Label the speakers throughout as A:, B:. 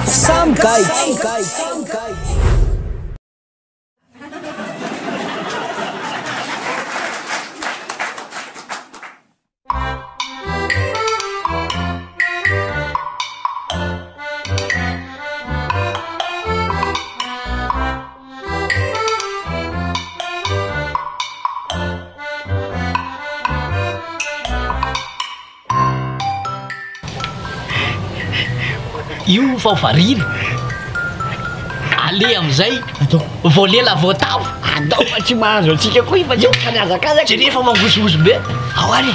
A: Samy gaigy.
B: Io fa variana. Aleha amin'izay. Vao lela voatavo.
C: Andao fa tsy mahazo antsika koa io fa tsy afaka mihazakazaka.
B: Jereo fa mangozohozo be. Ao ary e.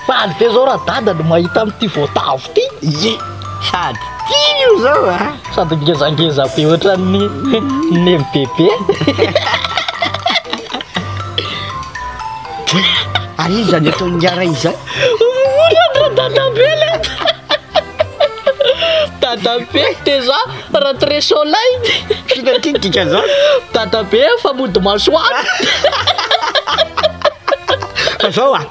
B: Faly be zao raha dada no mahita an'ity voatavo ity.
C: Ie, sady tiany io zao a.
B: Sady ngezangeza be ohatran'ny neny bebe.
C: Ary iza zany ataon'i Ngara izany?
B: Ohatran'ny ra dadabe le. Dadabe déjà rentrée soleil.
C: Inona ty ny dikan'izany?
B: Dadabe efa mody masoandro.
C: Fa zao a.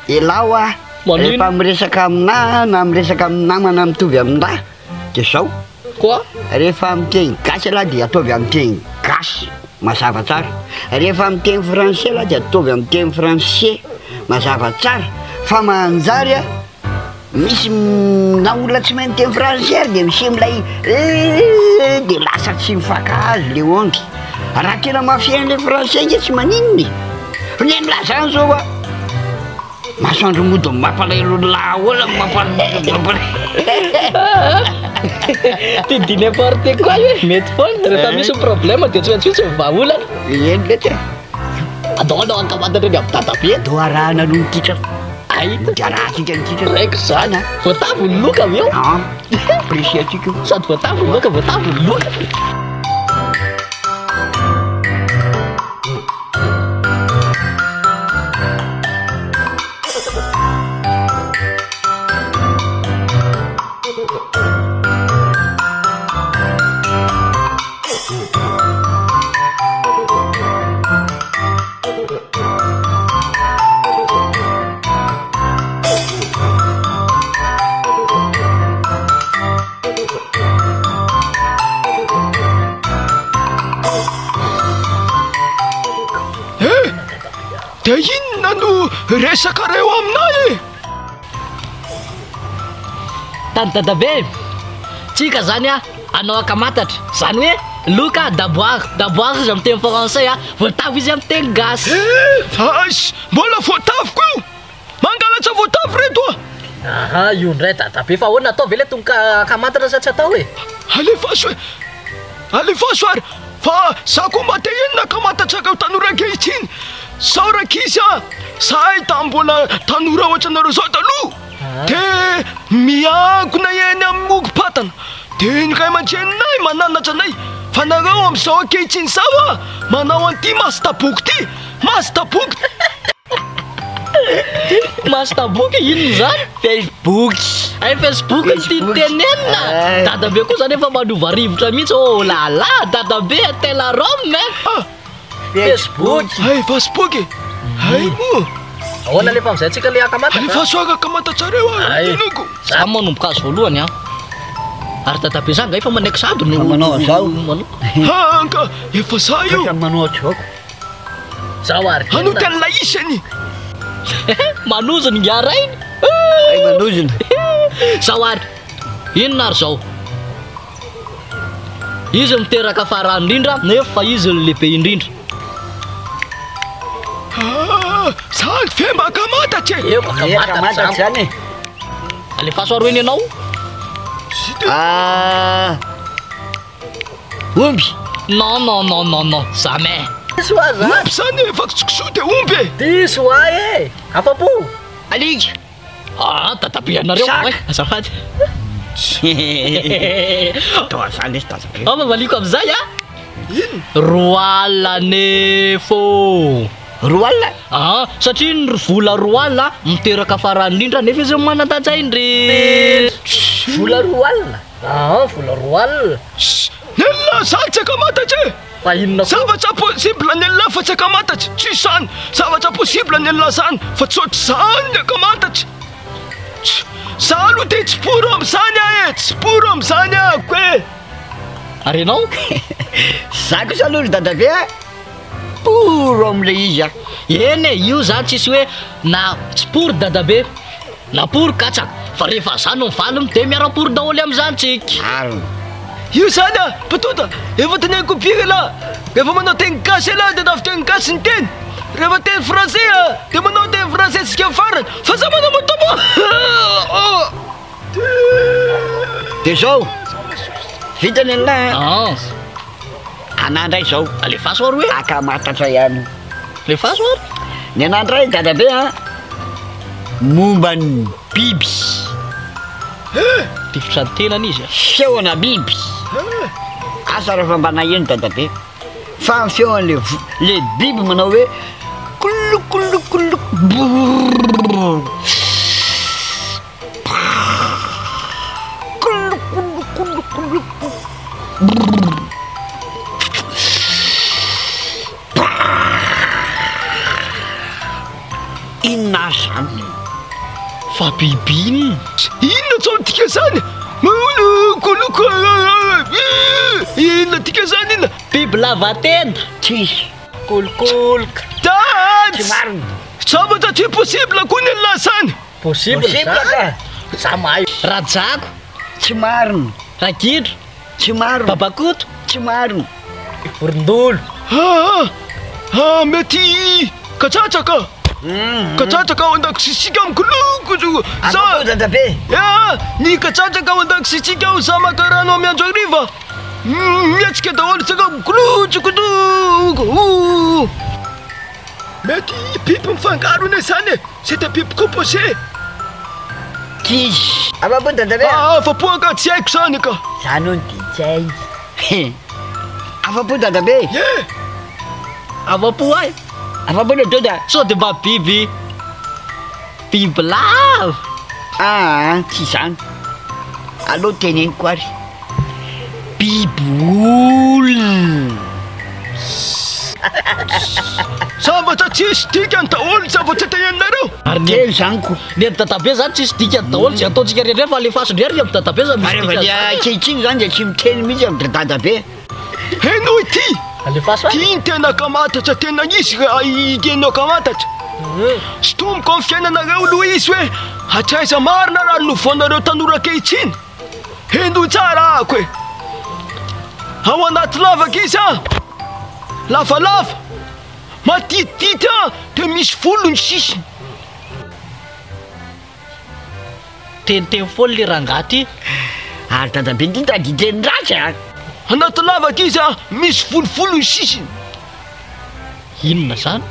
C: Elah hoa
B: Manino?
C: rehefa miresaka aminah na miresaka amin'ny namana mitovy aminah de zao.
B: Quoi?
C: Rehefa miteny gasy elah de ataovy amin'ny teny gasy mazava tsara. Rehefa miteny français elah de ataovy amin'ny teny français mazava tsara fa manjary a misy na olona tsy mahay miteny français ary de miseho milay eh de lasa tsy mifankahazo le onde. Raha tena mahafehy an'le français nge tsy maninona e. Fa ny milaza any zao a masoandro mody mampalahelo ny lahy ahoana no mampalahelo.
B: Tu dis n'importe quoi io e, mety foana, rehefa misy ny problème dia tsy maintsy misy ny vahaolana.
C: Eny letsy e.
B: Andao anao ankamantatra eny amin'ny dadabe.
C: Andao arahana aloha ny titra.
B: Ay.
C: Mody arahantsika ny titra.
B: Raiko izany. Voatavo ny loka avy eo.
C: Ah, apprécier-tsika io.
B: Sady voatavo ny loka, voatavo ny loka.
D: Eh! Dia inona no resakareo aminay e?
B: Tany dadabe, tsika zany a anao ankamatatra, zany hoe loka daboara, daboara izy amin'ny teny français a, voatavo izy amin'ny teny gasy.
D: Eh, vache, mbola voatavo koa io! Mangalatra voatavo reto a!
B: Aha, io indray dadabe, fa ahoana atao ve le tonga ankamantatra sa tsy atao e?
D: Alefaso e! Alefaso ary fa za koa mba te inona ankamantatrareo tanora ankehitriny! Sao rankizy a! Zahay tamin'ny mbola tanora ohatranareo zao taloha de miangona eny amin'ny mokom-patana de ny ray aman-dreninay mananatra anay fa nareo amin'izao ankehitriny zao a! Manao an'ity mastaboky ty! Mastaboky!
B: Mastaboky inona izany?
C: Facebook.
B: Ay Facebook no tiany tenenina. Dadabe koa zany efa manova rivotra mihitsy. Oh là là, dadabe tel à Rome hein.
D: Ah.
B: Facebook.
D: Ay Facebook e. Ay moa.
B: Ahoana alefa amin'izay tsika le ankamantatra?
D: Alefaso ary ankamantatrareo ary teneniko.
B: Za manomboka azy voalohany an. Ary dadabe za nga efa manaiky sady no.
C: Manao an'izao.
D: Hanga efa za io.
C: Manao an'izao.
B: Zaho ary.
D: Hanota an'ilay isany.
B: Manozona ingahy rainy.
C: Ay manozona.
B: Zaho ary. Inona ary zao? Izy miteraka farany indrindra nefa izy no lehibe indrindra.
D: Ah, zany ve mba ankamatatra e?
B: Eo ankamatatra
C: zany e.
B: Alefaso ary hoeny ianao.
C: Ah. Omby.
B: Non non non non non, jamais. Diso hoa zany.
D: Omby zany e, fa tsy kisoa dia omby e.
B: Diso hoa e. Afa-po.
C: Alika.
B: Ah, dadabe anareo.
C: Saka.
B: Oay, azafady.
C: Atao an'izany lesy dadabe.
B: Ao fa valiako amin'izay a.
D: Inona?
B: Roala nefo.
C: Roala?
B: Ah, satria ny vola roala miteraka farany indrindra nefa izy manan-danja indrindra.
A: Vola roala?
B: Ah, vola roala.
D: Nenina, zany tsy ankamantatra e.
B: Fa inona koa?
D: Zavatra possible nenina fa tsy ankamantatra. Tsy izany. Zavatra possible nenina zany fa tsy ohatr'izany ny ankamantatra. Za aloha dia tsy pour amin'izany aho e, tsy pour amin'izany ahako e.
B: Ary ianao?
C: Za kosa aloha ry dadabe a, pour amin'ilay izy aho.
B: Eny e, io zany tsisy hoe na tsy pour dadabe na pour katsaka fa rehefa za no mivaliny de miara-pour daholo amin'izany tsika.
C: Marina.
D: Io zany a, mpitondra, efa teneniko impiry elah, rehefa manao teny gasy elah de tafy teny gasy ny teny, rehefa teny français a, de manao teny français tsika farany, fa za manao motamo.
C: De zao, vita ny an'lah a.
B: Ah.
C: Anah ndray zao.
B: Alefaso ary hoe.
C: Akamatatra ihany.
B: Alefaso ary.
C: Ny anah ndray dadabe a, momba ny biby.
B: Tifitra ny tenany izy a.
C: Feona biby. Asa raha fa mba naheno dadabe. Fa ny feon'le vo- le biby manao hoe kolokolokoloko brrrr. Inona ary zany?
B: Fa biby inona?
D: Inona zao ny dika zany? Koloko Inona dika zany inona?
B: Biby lava tenda.
C: Tsisy.
B: Kolokoloka.
D: Tsy
C: Tsy marina.
D: Zavatra tsy possible koa ny lazany.
B: Possible
C: Possible
B: zany.
C: ka.
B: Za mahay. Rajako.
C: Tsy marina.
B: Ragidro.
C: Tsy marina.
B: Babakoto.
C: Tsy marina.
B: Vorondolo.
D: Ah, ah, mety katsatsa ka. Katsatsa ka ao an-dakozia amiko loko. Za
C: Afapo dadabe.
D: Ah, ny katsatsa ka ao an-dakozia ao za maka rano amin'ny andro hariva. Mihetsika daholo tsaka kolotsokoto. Mety biby mifangaro anie zany e. C'est des biby composé.
C: Tsisy. Afapo dadabe.
D: Ah, afapo ka tsy haiko zany ka.
C: Zany hono de tsy hay. Afapo dadabe.
D: Ye.
B: Afapo ay.
C: Afapo le doda.
B: Sao de mba biby. Biby lava.
C: Ah, tsy zany. Aleo teneniko ary. Biby olona.
D: Zavatra tsisy dikany daholo zavatra teneninareo.
B: Ary ny
C: Telo zany ko.
B: ny an'i dadabe zany tsisy dikany daholo zay ataontsika rehetra fa alefaso indray ry amin'ny dadabe zany misy
C: Ary efa
B: dikany
C: dia
B: zany.
C: ankehitriny zany dia tsy miteny mihitsy amin'ny dadabe.
D: Henoy ity.
B: Alefaso ary.
D: Ty ny tena ankamantatra tena izy raha tena ankamantatra. Sintomiko amin'ny fiainanareo aloha izy hoe hatraiza marina raha ny novaonareo tanora ankehitriny. Henoy tsara ahako e. Ao anaty lavaka izy an. Lavalava. Maditidity an, dia misy volo ny sisiny.
B: Teniteny foana le rangahy ty.
C: Ary dadabe ity tady hiteny ratsy a.
D: Anaty lavaka izy an, misy volovolo ny sisiny.
B: Inona zany?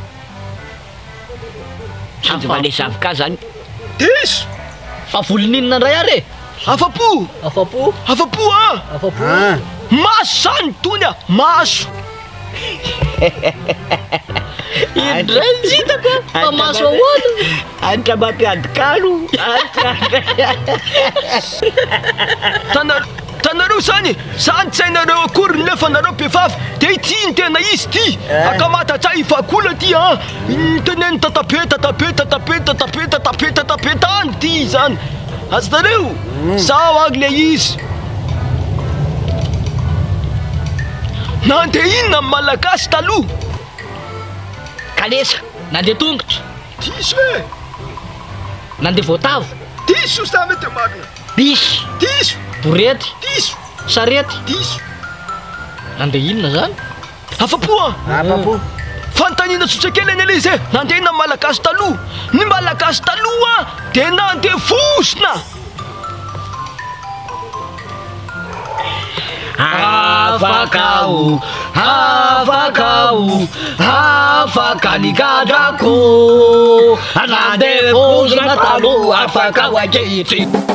C: Sady mba le zavoka zany.
D: Diso.
B: Fa volon'inona indray ary e?
D: Afa-po.
B: Afa-po.
D: Afa-po an.
B: Afa-po.
C: Ah.
D: Maso zany tony a, maso.
B: Indray tsy hitako a, fa maso ahoana?
C: Anitra mampiady kalo. Anitra.
D: Tana- Tanareo zany, zany tsy hainareo akory nefa nareo bevava. De ity ny tena izy ty. Ankamantatra ifakola ty an. Ny teneniny tatabe, tatabe, tatabe, tatabe, tatabe, tatabe tany ty zany. Azonareo? Zaho ary le izy. Nandeha inona ny Malagasy taloha?
C: Kalesa.
B: Nandeha tongotra.
D: Diso e!
B: Nandeha voatavo.
D: Diso sa mety marina?
C: Bisy.
D: Diso!
B: Borety.
D: Diso!
B: Sarety.
D: Diso!
B: Nandeha inona zany?
D: Afa-po an!
C: Afapo.
D: Fanontaniana tsotra kely anie le izy e! Nandeha inona ny Malagasy taloha? Ny Malagasy taloha dia nandeha vozona!
B: Afaka aho, afaka aho, afaka ny gadrako. Nandevozina taloha, afaka aho ankehitriny.